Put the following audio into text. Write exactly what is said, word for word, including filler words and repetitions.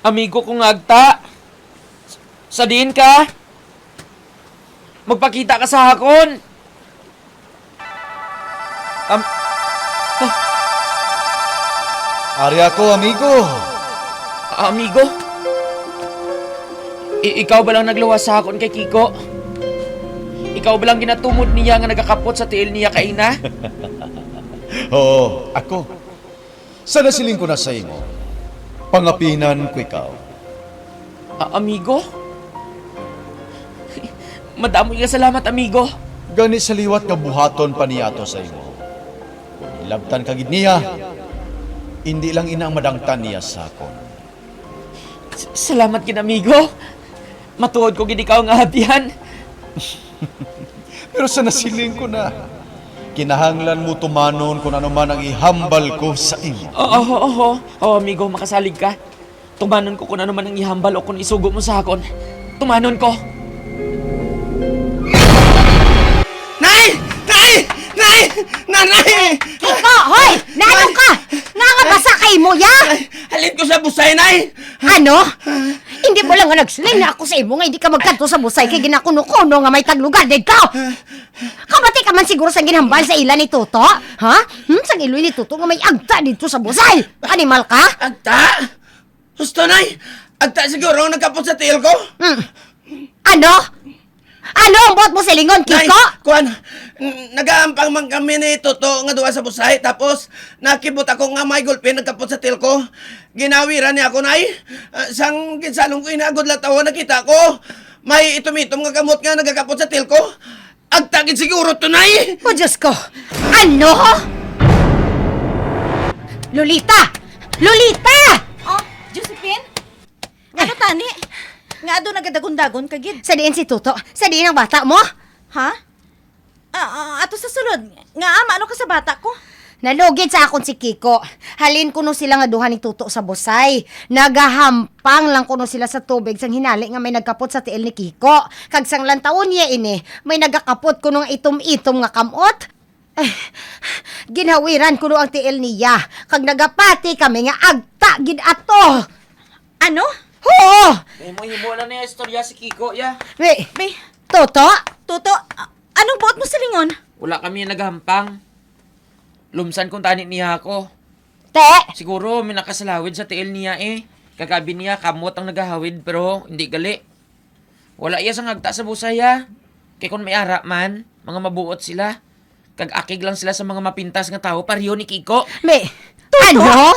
Amigo ko nga agta. Sa diin ka? Magpakita ka sa akon. Am-, ah. Ari ako, amigo. Amigo? I-, ikaw ba lang nagluwas sa akon kay Kiko? Ikaw ba lang ginatumod niya nga nagakapot sa tiil niya kaina? Oo, ako. Sa nasiling ko na sa imo, pangapinan ko ikaw. A-, amigo? Madamo nga salamat, amigo. Gani sa liwat nga buhaton pa niya ato sa imo. Kung hilabtan ka gid niya, indi lang ina ang madangtan niya sa akon. S-, salamat gid, amigo. Matuod ko gid ikaw nga abyan. Pero sa nasiling ko na, kinahanglan mo tumanon kung ano man ang ihambal ko sa imo. Oo, oo, oo. Oo, amigo, makasalig ka. Tumanon ko kung ano man ang ihambal o kung isugo mo sa akon. Tumanon ko. Nay! Nay! Nay! Nanay! Kiko, hoy! Naano ka? Nga nga basa kay mo, ya? Nay, halin ko sa busay, Nay! Ano? Hindi mo lang nga nagsiling na ako sa imo nga hindi ka magkadto sa busay kay ginakuno-kuno nga may taglugar didto. Kabati ka man siguro sang ginhambal sa ila ni Toto? Ha? Hmm? Sang iloy ni Toto nga may agta didto sa busay. Animal ka? Agta? Husto, Nay. Agta siguro ang nagkapot sa tiil ko. Hmm. Ano? Ano ang buot mo silingon, Nay, Kiko? Kuan, n-, nagahampang man kami ni Toto nga duha sa busay, tapos nakibot ako nga may gulpi nagkapot sa tiil ko. Ginawiran niya ako, Nay. Ah, sang ginsalong ko, inagod lang tawo, nakita ko may itom-itom nga kamot nga nagakapot sa tiil ko. Agta gid siguro to, Nay. O, Diyos ko. Ano? Lolita! Lolita! Oh, Josephine? Ano tani? Nga ado nagadagon-dagon ka gid? Sa diin si Toto? Sa diin ang bata mo? Ha? Ah, ah, ato sa sulod. Nga ama, ano ka sa bata ko? Nalugid sa akon si Kiko. Halin kuno sila nga duha ni Toto sa busay. Nagahampang lang kuno sila sa tubig sang hinali nga may nagkapot sa tiil ni Kiko. Kag sang lantawon niya ini, may nagakapot kuno nga itom-itom nga kamot. Eh, ginhawiran kuno ang tiil niya. Kag nagapati kami nga agta gid ato. Ano? Oo! Himo-himo na niya istorya si Kiko, ya. Wait. Be. Toto? Toto, a-, anong buot mo silingon? Wala kami naghampang. Lumsan kung tani niya ako. Te! Siguro may nakasalawid sa tiil niya eh. Kagabi niya kamot ang nagahawid pero hindi gali. Wala iya sa ngagta sa busay, ha? Kay kung may ara man, mga mabuot sila. Kag akig lang sila sa mga mapintas nga tawo, pareho ni Kiko. May, Toto! Ano?